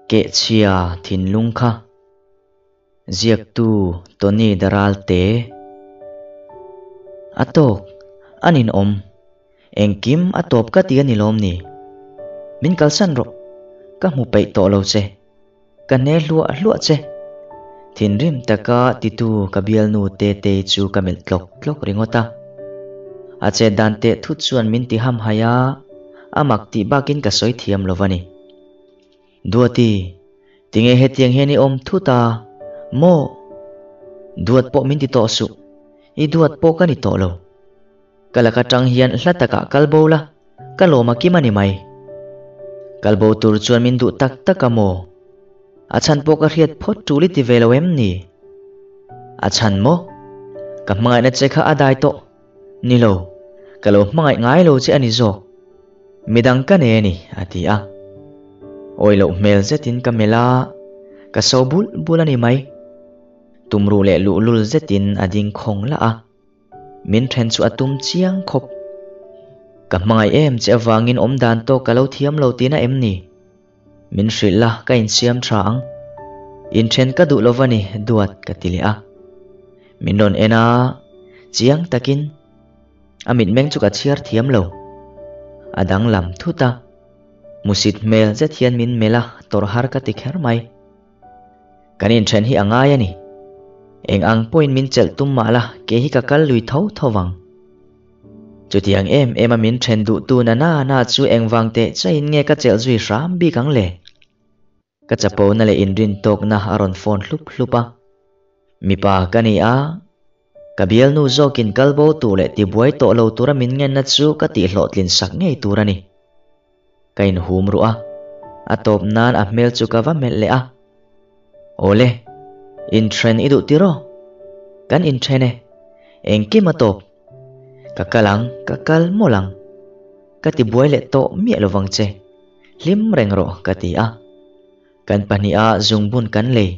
Kehchhia thinlung kha ziaktu Tony Daralte a tawk a ninawm. Engkim a tawp ka ti a ni lawm ni? Min kalsan rawh, ka hmu peih tawh lo che. Ka hne hluah hluah che. Thinrim taka titu ka bialnu Tetei chu ka melh tlawk tlawk ringawt a. A chet dan teh thut chuan min ti hamhaih a, a mak tih bakin ka sawi thiam lo va ni. Duati, tinge hetiang hian i awm thut a, maw? Duat pawh min ti tawh suh, i duat pawh ka ni tawh lo. Ka lak atang hian hla takah kal bo la, ka lawm a kim a ni mai. Kal bo tur chuan min duh tak tak a maw? A chhan pawh ka hriat phawt tul i ti ve lo em ni? A chhan maw? Ka hmangaihna che kha a dai tawh. Ni lo, ka lo hmangaih ngai lo che a ni zawk. Midang ka nei a ni, a ti a. Awi loh hmel zetin ka melh a, ka so bul bul a ni mai. Tumruh leh luhlul zetin a ding khawng lah a. Min then chu a tum chiang khawp. Ka hmangaih em che avangin awm dan tawk ka lo thiam lo tihna em ni? Min hrilh la, ka insiam tha ang. Inthen ka duh lova ni, duat ka ti leh a. Min rawn en a, chiang takin a mitmeng chu ka chhiar thiam lo. A danglam thut a, musit hmel zet hian min melh a, tawrh har ka ti kher mai. Kan inthen hi a ngai a ni. Eng ang pawhin min chelh tum mah la, ke hi ka kal lui tho tho vang. Chutiang em em a min then duhtu na na na chu engvang teh chaiin nge ka chelh zui hram bik ang le? Ka chapona leh inrintawkna a rawn phone hlup hlup a. Mipa ka ni a, ka bialnu zawkin kal bo tur leh tibuai tawh lo tura min ngenna chu ka tihhlawhtlin sak ngei tur a ni. Ka inhum ruh a, a tawp nan a hmel chu ka va melh leh a. Awle, inthen i duh tiraw? Kan inthen e, engkim a tawp. Ka kal ang, ka kal mawlh ang. Ka ti buai leh tawh miah lovang che. Hlim reng rawh ka ti a. Kan pahniha zungbun kan lei.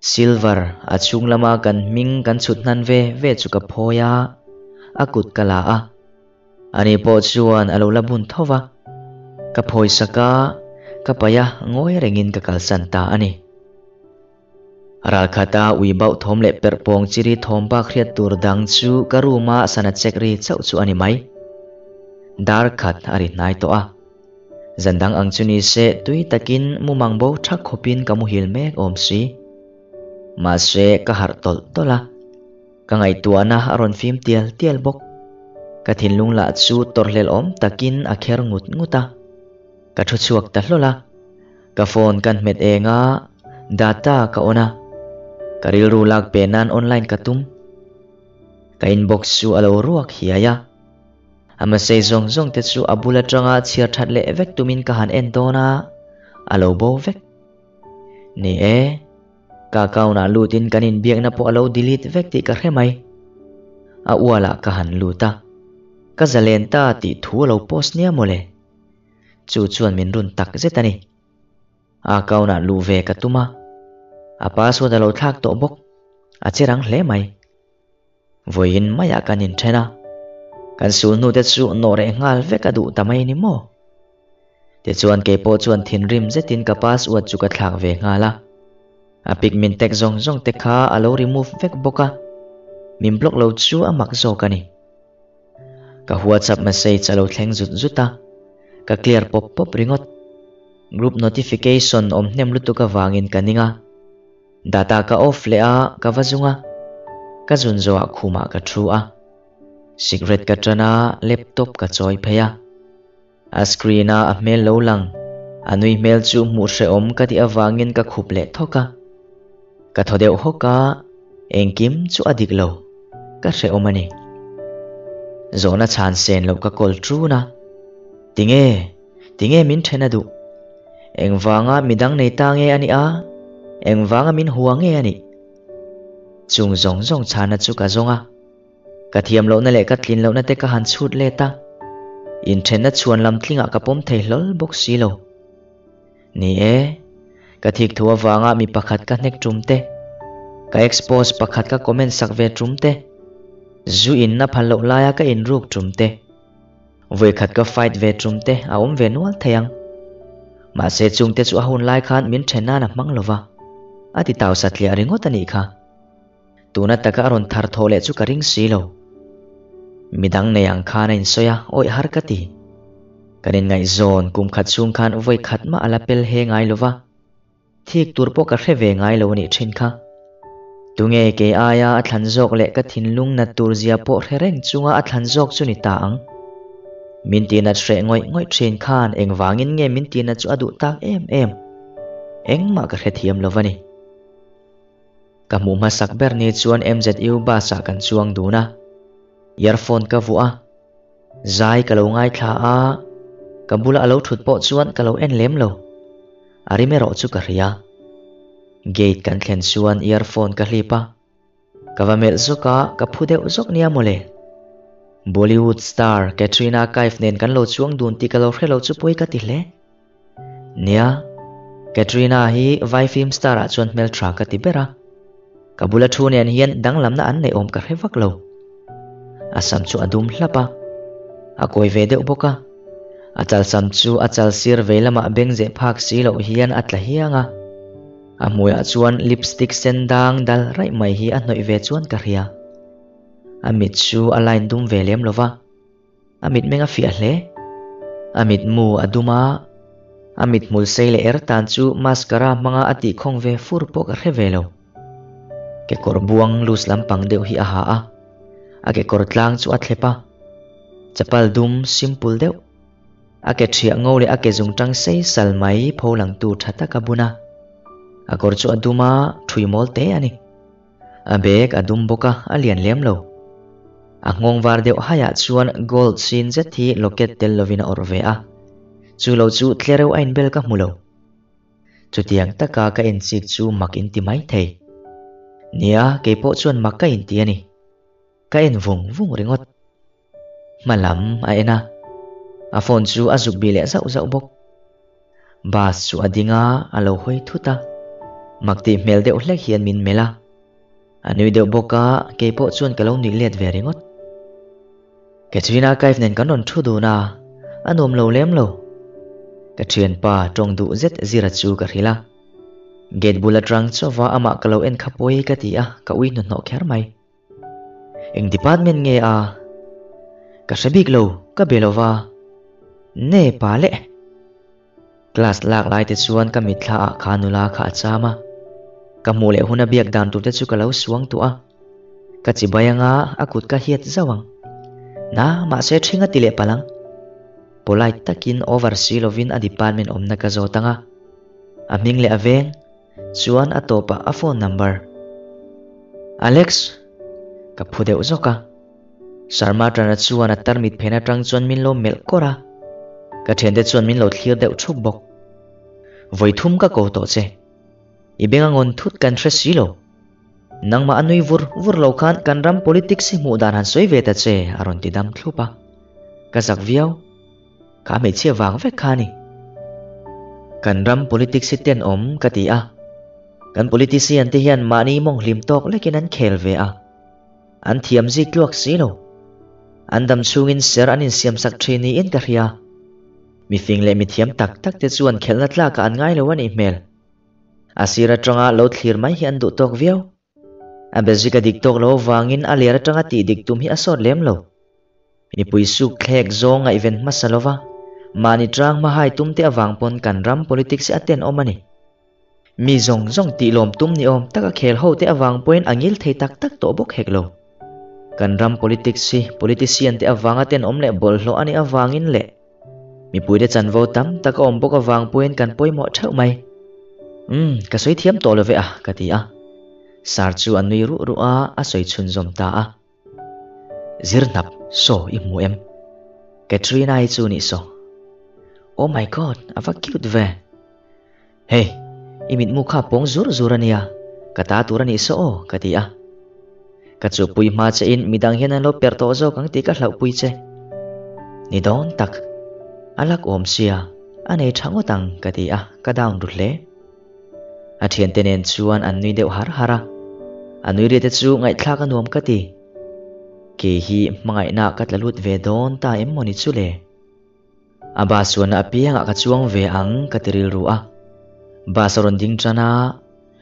Silver, a chhung lama kan hming kan chhut hnan ve ve chu ka phawi a, a kut ka la a. Ani pawh chuan a lo la bun tho va. Ka phawi sak a, ka paih a, ngawi rengin ka kalsan ta a ni. Ralkhata ui bauh thawm leh perh pawng chiri thawm bak hriat tur dang chu ka room a sana check ri chauh chu a ni mai. Dar khat a ri hnai tawh a. Zan dang ang chu ni se tui takin mumang bo thak khawpin ka muhil mek awm si. Mahse ka harh tawlh tawlh a. Ka ngaihtuahna a rawn fim tial tial bawk. Ka thinlung lah chu tawrhhlelh awm takin a kher ngut ngut a. Ka thu chhuak ta hlawl a. Ka phone kan hmet eng a, data ka on a. Ka rilru lak pe nan online ka tum. Ka inbox chu a lo ruak hiai a. A message zawng zawng te chu a bul atanga chhiar that leh vek tumin ka han en dawn a, a lo bo vek. Ni e, ka account ah lutin kan inbiakna pawh a lo delete vek tih ka hre mai. A ualah ka han lut a, ka zalen ta tih thu a lo post nia mawle. Chu chuan min run tak zet a ni. A account ah luh ve ka tum a, a password a lo thlak tawh bawk, a che rang hle mai. Vawiin maiah kan inthen a, kan sulhnu te chu nawh reh nghal vek a duh ta mai ni maw? Tichuan keipawh chuan thinrim zetin ka password chu ka thlak ve nghal a. A pic min tag zawng zawng te kha a lo remove vek bawk a, min block lo chu a mak zawk a ni. Ka WhatsApp message a lo thleng zut zut a, ka clear pawp pawp ringawt. Group notification awm hnem lutuk avangin ka ning a. Data ka off leh a, ka va zung a. Ka zun zawhah khumah ka thu a. Cigarette ka tan a, laptop ka chawi phei a. A screen a a hmel lo lang, a nui hmel chu hmuh hrehawm ka tih avangin ka khup leh thawk a. Ka thaw deuh hawk a, engkim chu a dik lo, ka hrehawm a ni. Zawhna chhan sen loh ka kawl ṭun a. Tinge? Tinge min then a duh? Engvanga midang nei ta nge a nih a? Engvanga min hua nge a nih? Chung zawng zawng chhana chu ka zawng a. Ka thiam lohna leh ka tlin lohna te ka han chhut let a. Inthenna chhuan lam tlingah ka pawm thei hlawl bawk si lo. Ni e, ka thik thu avanga mi pakhat ka hnek tum te, ka expose pakhat ka comment sak ve tum te, zu in a phal loh laia ka inruk tum te, Vawikhat ka fight ve tum te a awm ve nual thei ang. Mahse chungte chu a hun lai khan min then nan a hmang lova, a ti tau satliah ringawt a nih kha. Tuna taka a rawn thar thawh leh chu ka ring si lo. Midang nei ang khan a insawi a, awih har ka ti. Kan inngaihzawn kum khat chhung khan vawi khat mah a la pel he ngai lova, thik tur pawh ka hre ve ngai lo a nih thin kha. Tunge kei aia a thlan zawk leh ka thinlung nat tur zia pawh hre reng chunga a thlan zawk chu ni ta ang. Min tihnat hreh ngawih ngawih thin khan engvangin nge min tihnat chu a duh tak em em? Engmah ka hrethiam lo va ni. Ka hmuh hmasak ber ni chuan MZU bus ah kan chuang dun a, earphone ka vuah a, zai ka lo ngaithla a, ka bula a lo thut pawh chuan ka lo en lem lo. A rim erawh chu ka hria. Gate kan thlen chuan earphone ka hlip a, ka va melh zawk a, ka phu deuh zawk nia mawle. Bollywood star Katrina Kaif nen kan lo chuang dun tih ka lo hre lo chu pawi ka ti hle. Nia, Katrina hi vai film star ah chuan hmeltha ka ti ber a, ka bula thu nen hian danglamna an neih awm ka hre vak lo. A sam chu a dum hlap a, a kawi ve deuh bawk a, a chalsam chu a chal sir vei lamah beng zeh phak si loh hian a tla hiang a, a hmuiah chuan lipstick sen dang dal raih mai hi a hnawih ve chuan ka hria. A mit chu a line dum ve lem lo va. A mitmeng a fiah hle. A mitmu a dum a, a mithmul sei leh er tan chu mascara hmanga a tihkhawng ve fur pawh ka hre ve lo. Kekawr buang loose lampang deuh hi a ha a, a kekawr tlang chu a thlep a. Chapal dum simple deuh, a ke thiah ngo leh a ke zungtang sei sal mai pho langtu tha tak a bun a. A kawr chu a dum a, thui mawl te a ni. A bag a dum bawk a, a lian lem lo. A nghawng var deuh haiah chuan gold sin zet hi locket tel lovin a awrh ve a. Chu lo chu tlereuh a inbel ka hmu lo. Chutiang taka ka enchik chu mak inti mai thei. Nia, keipawh chuan mak ka inti a ni. Ka en vung vung ringawt. Hma lam a en a, a phone chu a zuk bih leh zauh zauh bawk. Bus chu a ding a, a lo hawi thut a. Mak tih hmel deuh hlek hian min melh a. A nui deuh bawk a, kei pawh chuan ka lo nuih let ve ringawt. Katrina Kaif nen kan rawn thu dun a, a nuam lo lem lo. Ka thianpa tawng duh zet zira chu ka hrilh a. Gate bul atang chauva amah ka lo en kha pawi ka ti a, ka ui hnuhnawh kher mai. Eng department nge a? Ka hre bik lo, ka be lova. Ne pa le. Class lak lai te chuan ka mitthla ah kha nula kha a cham a. Ka hmuh leh huna biak dan tur te chu ka lo suang tuah a. Ka chibai anga a kut ka hiat zauh ang. Na, mahse ṭhing a ti leh palh ang. Polite takin over si lovin a department awmna ka zawt anga. A hming leh a veng. Chuan a tawpah a phone number. Alex! Ka phu deuh zawk a. Sharma Tana chuan a tarmit phen atang chuan min lo melh kawr a. Ka thiante chuan min lo thlir deuh thup bawk. Vawi thum ka ko tawh che. I beng a ngawn thut kan hre si lo. Nangmah a nui vur vur lo khan kan ram politics hi hmuh dan han sawi ve ta che a rawn ti dam thlup a. Ka zak viau. Kha hmeichhia vang vek kha a ni. Kan ram politics hi tenawm ka ti a. Kan politician te hian mahni mawng hlim tawk lekin an khel ve a. An thiam zik tluak si lo. An dam chhungin ser an insiamsak thin niin ka hria. Mifing leh mithiam tak tak te chuan khelhna tlakah an ngai lo a nih hmel. A sir atanga lo thlir mai hi an duh tawk viau. A basic a dik tawk lo avangin a ler atanga tih dik tum hi a sawt lem lo. Mipui suk thlek zawng ngaihven hmasa lova, mahni tang hma hai tum te avang pawn kan ram politics hi a tenawm a ni. Mi zawng zawng tih lawm tum ni awm taka khel ho te avang pawhin a ngil thei tak tak tawh bawk hek lo. Kan ram politics hi politician te avanga tenawm leh bawlhhlawh a nih avangin leh Mipuite chanvo tam tak a awm bawk avang pawhin kan pawimawh theuh mai. Umm, ka sawi thiam tawh lo ve a, ka ti a. Sir chu a nui ruh ruh a, a sawi chhunzawm ta a. Zir hnap, saw i hmu em? Katrina-i chu nih saw. Oh my God, a va cute ve! Hey, i mitmu kha pawng zur zur a nia, ka ta tur a nih saw aw, ka ti a. Ka chupui hma che in midang hian an lo perh tawh zawk ang tih ka hlauhpui che. Ni dawn tak, a lak awm sia, a nei tha ngawt ang, ka ti a, ka down ru hle. A thiante nen chuan an nui deuh har har a, a nui ri te chu ngaihthlak a nuam ka ti. Kei hi hmangaihna ka tla lut ve dawn ta em maw ni chu le? A bus chuanna apiangah ka chuang ve ang ka ti rilru a. Bus a rawn ding tan a,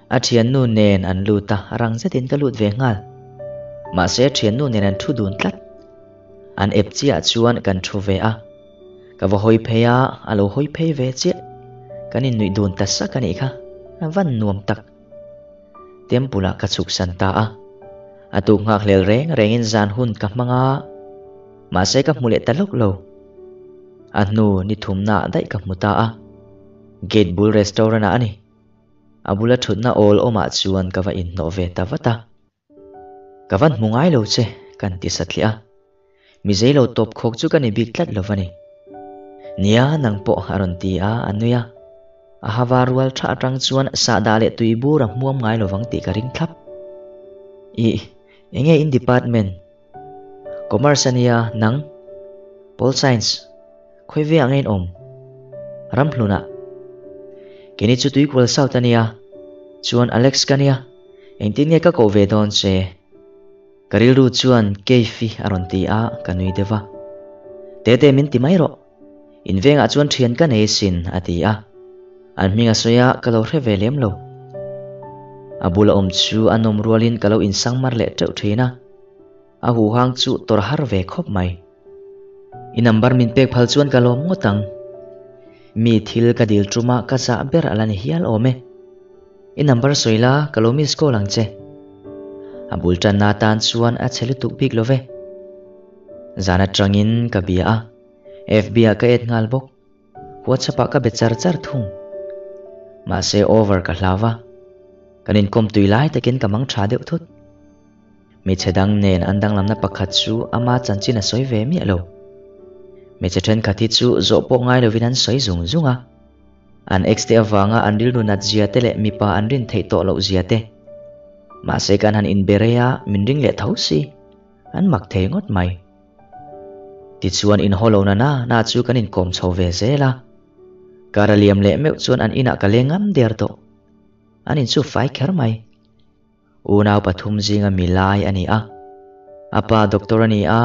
a thiannu nen an lut a, rang zetin ka lut ve nghal. Mahse a thiannu nen an thu dun tlat. An ep chiah chuan kan thu ve a. Ka va hawi phei a, a lo hawi phei ve chiah. Kan innuih dun ta sak a nih kha, a van nuam tak. Temple ah ka chhuk san ta a. A tuk nghak hlel reng rengin zan hun ka hmang a, mahse ka hmu leh ta lawk lo. A hnu ni thumna ah daih ka hmu ta a. Gate bul restaurant ah a ni. A bula thutna awl awmah chuan ka va inhnawh ve ta vat a. Ka van hmu ngai lo che, kan ti satliah a. Mi zei lo tawp khawk chu ka ni bik tlat lo va ni. Nia, nang pawh a rawn ti a, a nui a. A hava rual tha atang chuan sahdah leh tui bur a hmuam ngai lovang tih ka ring thlap. Ih, enge in department? Commerce a nia, nang? Pol Science. Khawi ve ang in awm? Ramhlunah. Keini chu Tuikual South a nia, chuan Alex ka nia, engtin nge ka koh ve dawn che? Ka rilru chuan Keifi a rawn ti a, ka nui deuh a. Tete min ti mai rawh. In vengah chuan thian ka nei sin a ti a. An hming a sawi a, ka lo hre ve lem lo. A bula awm chu a nawm rualin ka lo insangmar leh teuh thin a. A huhang chu tawrh har ve khawp mai. I number min pek phal chuan ka lawm ngawt ang. Mi thil ka dil ṭuma ka zah ber a la ni hial awm e. I number sawi la, ka lo miss call ang che. A bul ṭanna atan chuan a chhe lutuk bik lo ve. Zan aṭangin ka bia a, FB ah ka add nghal bawk. WhatsApp ah ka be char char thung. Mahse over ka hlau va, kan inkawm tui lai takin ka mang ṭha deuh thut. Hmeichhe dang nen an danglamna pakhat chu ama chanchin a sawi ve miah lo. Hmeichhe thenkhat hi chu zawh pawh ngai lovin an sawi zung zung a. An ex te avanga an rilru nat zia te leh mipa an rin theih tawh loh zia te. Mahse kan han inbe rei a, min ring leh tho si. An mak thei ngawt mai. Tichuan inhaw lo na na na chu kan inkawm chho ve zel a. Kar a liam leh meuh chuan an inah ka leng ngam der tawh. An inchuf fai kher mai. Unau pathum zinga mi lai a ni a. A pa doctor a ni a,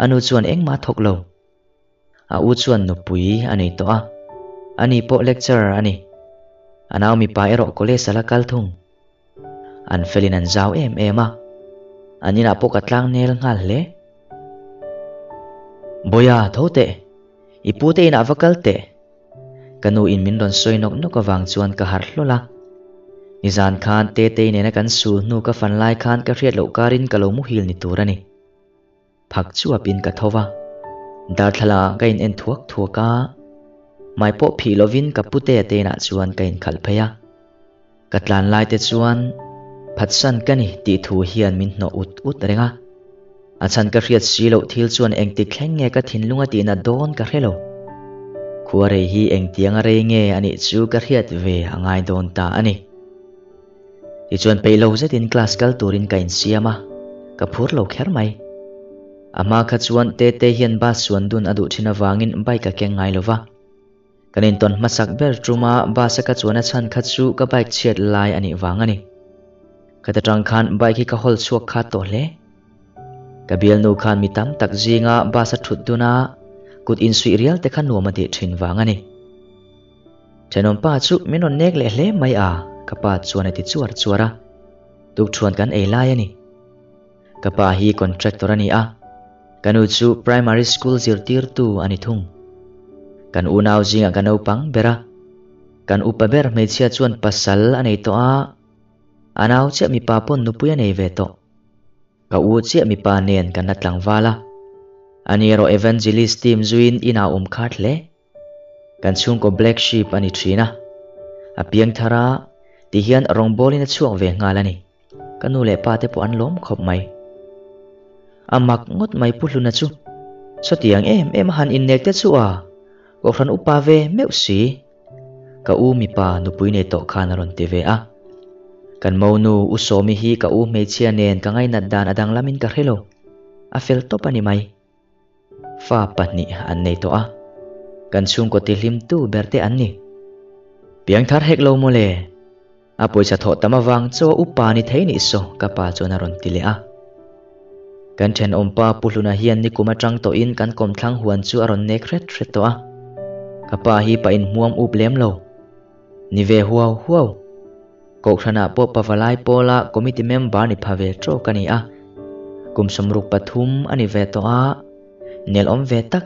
a nu chuan engmah a thawk lo. A u chuan nupui a nei tawh a, ani pawh lecturer a ni. A nau mipa erawh college a la kal thung. An felin an zau em em a, an inah pawh ka tlang nel nghal hle. Bawia, tho teh! I pute inah va kal teh! Ka nu in min rawn sawi nawk nawk avang chuan ka harh hlawl a. Nizan khan Tetei nena kan sul hnu ka fan lai khan ka hriat loh karin ka lo muhil ni tur a ni. Phak chuapin ka tho va, darthlalang ah ka in en thuak thuak a, hmai pawh phih lovin ka putea te inah chuan ka inkhalh phei a. Ka tlan lai te chuan phatsan ka ni tih thu hian min hnawh ut ut reng a. A chhan ka hriat si loh thil chuan engtik thleng nge ka thinlung a tihna dawn ka hre lo. Khua rei hi engtiang a rei nge a nih chu ka hriat ve a ngai dawn ta a ni. Tichuan peih lo zetin class kal turin ka insiam a, ka phur lo kher mai. A hma kha chuan Tete hian bus suan dun a duh thin avangin bike a keng ngai lo va. Kan intawn hmasak ber tuma bus a ka chuan a chhan kha chu ka bike chhiat lai a nih vang a ni. Ka ta tang khan bike hi ka hawl chhuak khat tawh hle. Ka bialnu khan mi tam tak zinga bus a thut dun a, kut insuih rial te kha nuam a tih thin vang a ni. Thenawmpa chu min rawn nek leh hle mai a, ka pa chuan a ti chuar chuar a. Tukṭhuan kan ei lai a ni. Ka pa hi contractor a ni a, ka nu chu primary school zirtirtu a ni thung. Kan unau zingah ka naupang ber a, kan upa ber hmeichhia chuan pasal a nei tawh a, a nau chiah mipa pawn nupui a nei ve tawh. Ka u chiah mipa nen kan la tlangval a, ani erawh evangelist team zuiin inah a awm khat hle. Kan chhungkaw black sheep a ni thin a, a piang thar a, tihian rawngbawlin a chhuak ve nghal a ni. Ka nu leh pa te pawh an lawm khawp mai. A mak ngawt mai Pu Hluna chu. Chutiang em em a han innek te chu a, Kohhran upa ve meuh si. Ka u mipa nupui nei tawh khan a rawn ti ve a. Kan monu U Sawmi hi ka u hmeichhia nen ka ngainat dan a danglamin ka hre lo. A fel tawp a ni mai. Fa pahnih an nei tawh a, kan chhungkaw tihlimtu ber te an ni. Piangthar hek lo mawle, a pawisa thawh tam avang chaw upa ni thei nih saw ka pa chuan a rawn ti leh a. Kan thenawmpa Pu Hluna hian nikum atang tawhin kan kawmthlang huan chu a rawn nek hret hret tawh a. Ka pa hi pa inhmuam up lem lo. Ni ve huau huau. Kohhranah pawh Pavalai pawla committee member ni pha ve tawk a ni a. Kum 63 a ni ve tawh a, nelawm ve tak,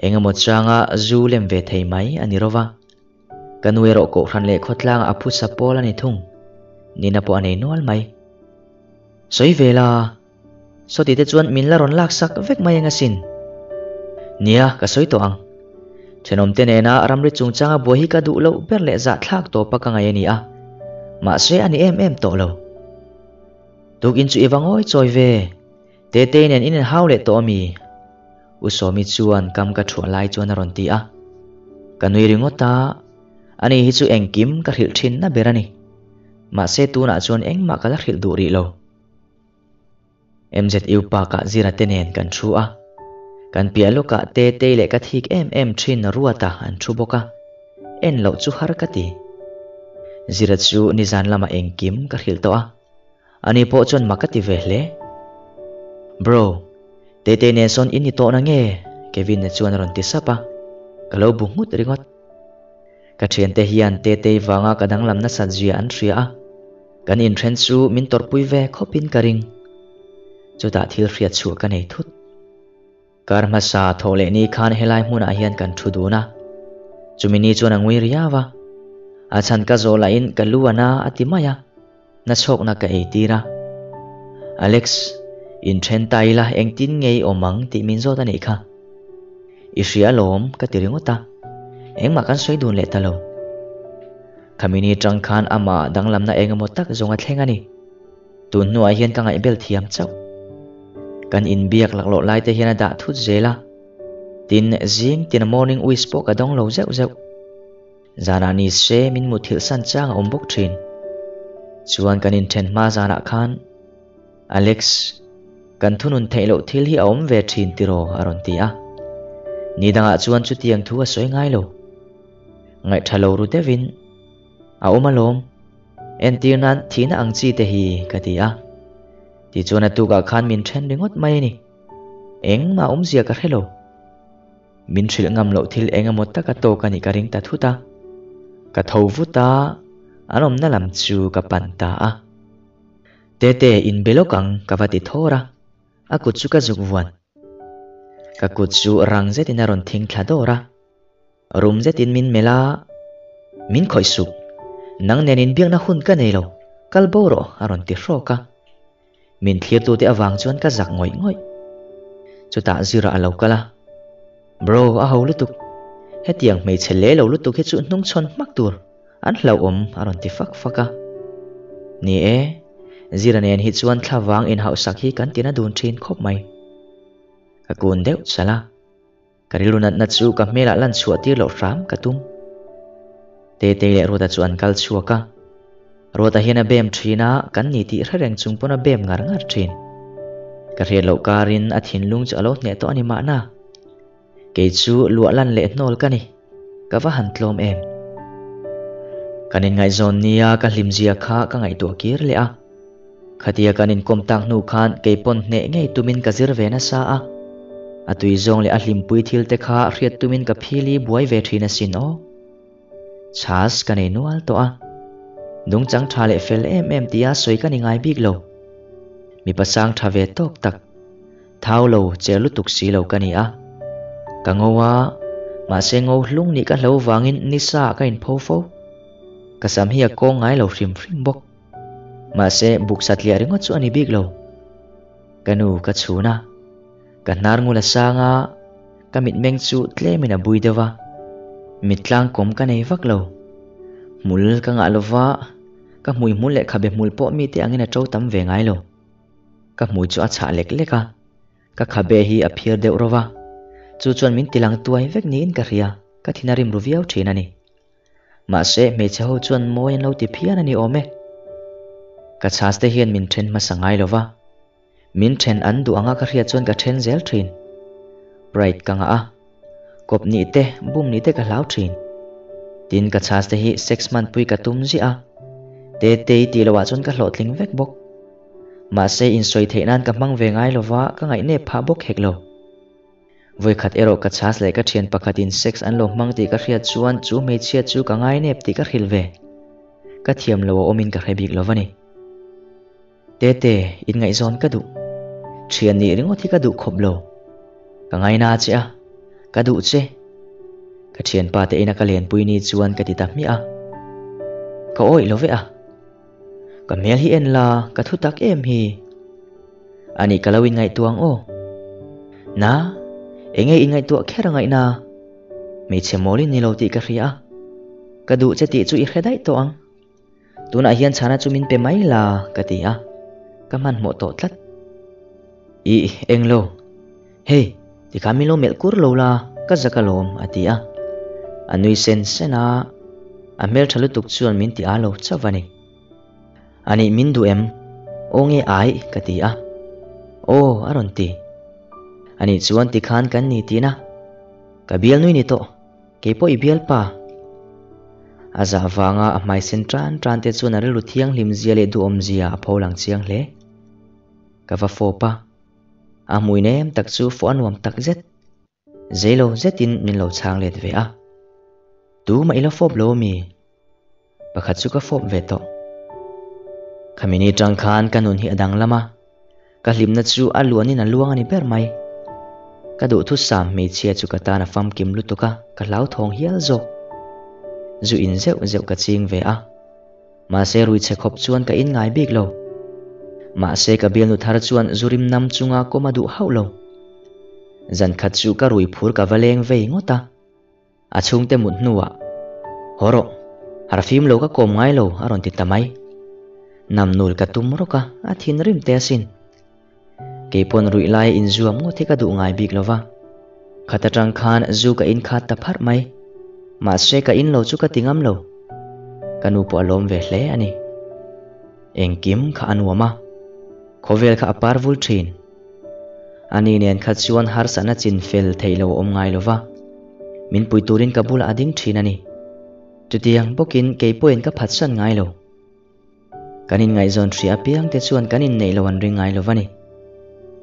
engemaw changa zu lem ve thei mai a ni rova. Ka nu erawh kohhran leh khawtlangah a phusa pawl a ni thung. Nina pawh a nei nual mai. Sawi ve la, sawti te chuan min la rawn laksak vek mai eng asin. Nia, ka sawi tawh ang. Thenawmte nena ramri chungchanga buai hi ka duh loh ber leh zahthlak tawpa ka ngaih a ni a. Mahse a ni em em tawh lo. Tukin chu i va ngawi chawi ve. Tetei nen in inhau leh tawh ami? U Sawmi chuan kam ka thuah lai chuan a rawn ti a. Ka nui ringawt a, ani hi chu engkim ka hrilh thin na ber a ni. Mahse tunah chuan engmah ka la hrilh duh rih lo. MZU Park-ah Zira te nen kan thu a. Kan piah lawkah Tetei leh ka thik em em thin Ruata an thu bawk a. En loh chu har ka ti. Zira chu nizan lamah engkim ka hrilh tawh a. Ani pawh chuan mak a ti ve hle. Bro, Tetei nen sawn in ni tawh na nge? Kevin-a chuan a rawn ti sap a, ka lo bu nghut ringawt. Ka thiante hian Tetei vanga ka danglam nasat zia an hria a, kan inthen chu min tawrhpui ve khawpin ka ring. Chutah thil hriat chhuah ka nei thut. Kar hmasa thawh leh ni khan helai hmunah hian kan thu dun a, chumi ni chuan a ngui riau a, a chhan ka zawh lahin ka lu a na a ti mai a, nachhawkna ka ei tir a. Alex, inthen ta ila engtin nge i awm ang tih min zawt a nih kha. I hria alawm ka ti ringawt a, engmah kan sawi dun leh ta lo. Khami ni tang khan amah danglamna engemaw tak zawng a thleng a ni. Tun hnuah hian ka ngaihbel thiam chauh. Kan inbiak laklawh lai te hian a dah thut zel a. Tin, zing tina morning wish pawh ka dawng lo zeuh zeuh. Zanah ni se min muthilh san chang a awm bawk thin. Chuan kan inthen hma zanah khan, Alex, kan thunun theih loh thil hi a awm ve thin tiraw a rawn ti a. Ni dangah chuan chutiang thu a sawi ngai lo. Ngaihtha lo ru deuhin a awm alawm. Entir nan thihna ang chi te hi ka ti a. Tichuan a tukah khan min then ringawt mai a ni. Engmah awmzia ka hre lo. Min hrilh ngam loh thil eng emaw taka tawk a nih ka ring ta thut a. Ka tho vut a, an awmna lam chu ka pan ta a. Tete, inbe lawk ang ka va ti thawr a, a kut chu ka zuk vuan. Ka kut chu rang zetin a rawn thing thla dawr a. Rum zetin min melh a, Min khawih suh, nang nen inbiakna hun ka nei lo, kal bo rawh a rawn ti hrawk a. Min thlirtute avang chuan ka zak ngawih ngawih. Chutah Zira a lo kal a, Bro, a ho lutuk. Hetiang hmeichhe le lo lutuk hi chu hnungchhawn hmak tur an hlauhawm a rawn ti fak fak a. Ni e, Zira nen hi chuan thlavang inhauhsak hi kan tina dun thin khawp mai. Ka kun deuh chal a. Ka rilru natna chu ka hmelah lan chhuah tir loh hram ka tum. Tetei leh Ruata chu an kal chhuak a. Ruata hian a bem thin a, kan ni tih hre reng chung pawn a bem ngar ngar thin. Ka hriat loh karin a thinlung chu a lo hneh tawh a ni mahna. Kei chu luah lan leh hnawl ka ni. Ka va han tlawm em. Kan inngaihzawn nia ka hlimzia kha ka ngaihtuah kir leh a. Khatia kan inkawm tak hnu khan kei pawn hneh ngei tumin ka zir ve nasa a. A tui zawng leh a hlimpui thil te kha hriat tumin ka phili buai ve thin asin aw. Chhas ka nei nual tawh a. Nungchang tha leh fel em em tia sawi ka ni ngai bik lo. Mipa sang tha ve tawk tak. Thau lo che lutuk si lo ka ni a. Ka ngo a, mahse ngo hlung nih ka hlo vangin nisa ah ka inpho fo. Ka sam hi a kawng ngai lo hrim hrim bawk. Mahse buk satliah ringawt chu a ni bik lo. Ka nu ka chhun a, ka hnar ngul a sang a, ka mitmeng chu tlemin a bui deuh a. Mittlang kawm ka nei vak lo. Hmul ka ngah lova, ka hmuihmul leh khabe hmul pawh mite angin a to tam ve ngai lo. Ka hmui chu a chhah lek lek a, ka khabe hi a phir deuh ro va, chu chuan min tilang tuai vek niin ka hria, ka thin a rim ru viau thin a ni. Mahse, hmeichhe ho chuan mawi an lo ti phian a ni awm e. Ka chhas te hian min then hmasa ngai lo va, min then an duh anga ka hriat chuan ka then zel thin. Pride ka ngah a, kawp nih te, bum nih te ka hlau thin. Tin, ka chhas te hi sex hmanpui ka tum ziah a, Tetei tih loh ah chuan ka hlawhtling vek bawk. Mahse, insawi theih nan ka hmang ve ngai lo va, ka ngaihnep phah bawk hek lo. Vawikhat erawh ka chhas leh ka thian pakhatin sex an lo hmang tih ka hriat chuan chu hmeichhia chu ka ngainep tih ka hrilh ve. Ka thiam lo a awmin ka hre bik lo va ni. Tete, inngaihzawn ka duh. Thian nih ringawt hi ka duh khawp lo. Ka ngaina che a, ka duh che. Ka thianpa te ina ka lenpui ni chuan ka ti ta hmiah a. Ka awih lo veh a. Ka hmel hi en la, ka thu tak em hi. Ani ka lo inngaihtuah ang aw. Na, enge inngaihtuah kher a ngaihna? Hmeichhe mawl i ni lo tih ka hria a. Ka duh che tih chu i hre daih tawh ang. Tunah hian chhana chu min pe mai la, ka ti a. Ka hmanhmawh tawh tlat. Ih, eng lo. Hei, tikhan min lo melh kur lo la, ka zak alawm, a ti a. A nui sen sen a, a hmeltha lutuk chuan min ti a lo chauh a ni. Anih min duh em? Aw nge ai? ka ti a. Aw, a rawn ti. Anih chuan tikhan kan ni tihna. Ka bial nui ni tawh, kei pawh i bial pa. A zah vanga a hmai sen tan tan te chuan a rilru thianghlim zia leh duhawm zia a pho lang chiang hle. Ka va fawp a, a hmui nem tak chu fawh a nuam tak zet. Zeilo zetin min lo chhang let ve a. Tu mah i la fawp lo ami? Pakhat chu ka fawp ve tawh. Khami ni tang khan ka nun hi a danglam a, ka hlimna chu a luanin a luang a ni ber mai. Ka duhthusam hmeichhia chu ka tan a famkim lutuk a, ka hlauthawng hial zawk. Zu in zeuh zeuh ka ching ve a. Mahse rui chhe khawp chuan ka in ngai bik lo. Mahse ka bialnu thar chuan zu rim nam chunga kawm a duh hauh lo. Zan khat chu ka rui phur ka va leng vei ngawt a. A chhungte mut hnuah, Haw rawh, harfim lo ka kawm ngai lo a rawn ti ta mai. Namnul ka tum rawk a, a thinrim teh asin. Keipawn ruih laia inzuam ngawt hi ka duh ngai bik lo va. Khat atang khan zu ka inkhat ta pharh mai. Mahse ka in lo chu ka ti ngam lo. Ka nu pawh a lawm ve hle a ni. Engkim kha a nuam a, khawvel kha a par vul thin. Ani nen kha chuan harsatna chin fel theih lo a awm ngai lo va, min pui turin ka bulah a ding thin a ni. Chutiang bawkin kei pawhin ka phatsan ngai lo. Kan inngaihzawn hria apiang te chuan kan inneih lo an ring ngai lo va ni.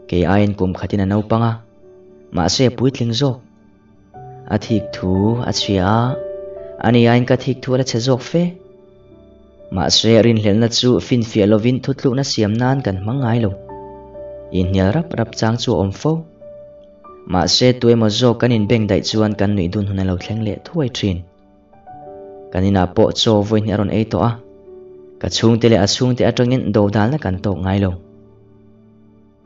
Kei aiin kum khatin a naupang a, mahse a puitling zawk. A thik thu a chhia a, ani aiin ka thik thu a la chhe zawk fe. Mahse, rinhlelhna chu finfiah lovin thutlukna siam nan kan hmang ngai lo. Inhnial rap rap chang chu a awm fo. Mahse, tuemaw zawk kan inbeng daih chuan kan nuih dun hun a lo thleng leh thuai thin. Kan inah pawh chaw vawi hnih a rawn ei tawh a, ka chhungte leh a chhungte atangin dodalna kan tawk ngai lo.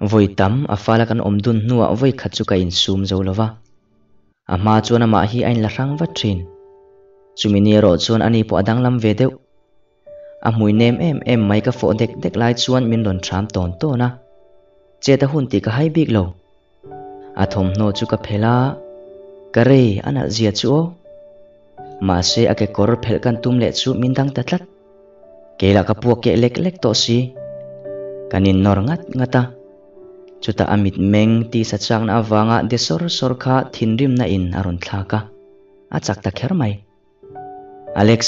Vawi tam a fala kan awm dun hnuah vawi khat chu ka insum zo lo va. A hma chuan amah hi a inla hrang vat thin. Chumi ni erawh chuan ani pawh a danglam ve deuh. A hmui nem em em mai ka fawh dek dek lai chuan min rawn ṭham tawn tawn a. Chet a hun tih ka hai bik lo. A thawmhnaw chu ka phelh a, ka rei a nalh zia chu aw. Mahse a kekawr phelh kan tum leh chu min dang ta tlat. Kei lah ka puak keh lek lek tawh si. Kan innawr ngat ngat a. Chutah a mitmeng tisa chakna avanga de sawr sawr kha thinrimna in a rawn thlak a, a chak ta kher mai. Alex,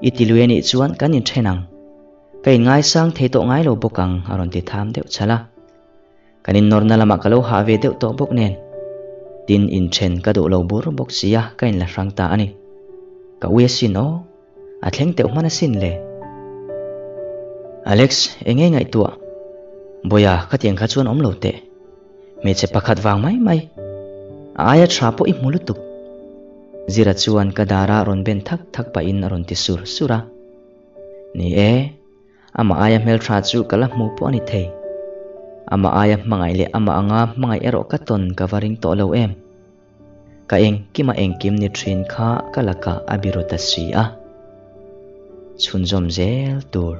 i ti lui anih chuan kan inthen ang. Ka inngaisang thei tawh ngai lo bawk ang a rawn ti tham deuh chhalh a. Kan innawrna lamah ka lo hah ve deuh tawh bawk nen. Tin, inthen ka duh lo bur bawk sia ka inla hrang ta a ni. Ka ui asin aw. A thleng teuh hman asin le. Alex, enge ngaihtuah? Bawiha, khatiang kha chuan awm lo teh. Hmeichhe pakhat vang mai mai. A aia tha pawh i hmu lutuk. Zira chuan ka dara rawn ben thak thak pahin a rawn ti sur sur a. Ni e, amah aia hmeltha chu ka la hmu pawh a ni thei. Amah aia hmangaih leh amah anga hmangaih erawh ka tawn ka va ring tawh lo em. Ka engkima engkim ni thin kha ka lakah a biru ta si a. Chhunzawm zel tur.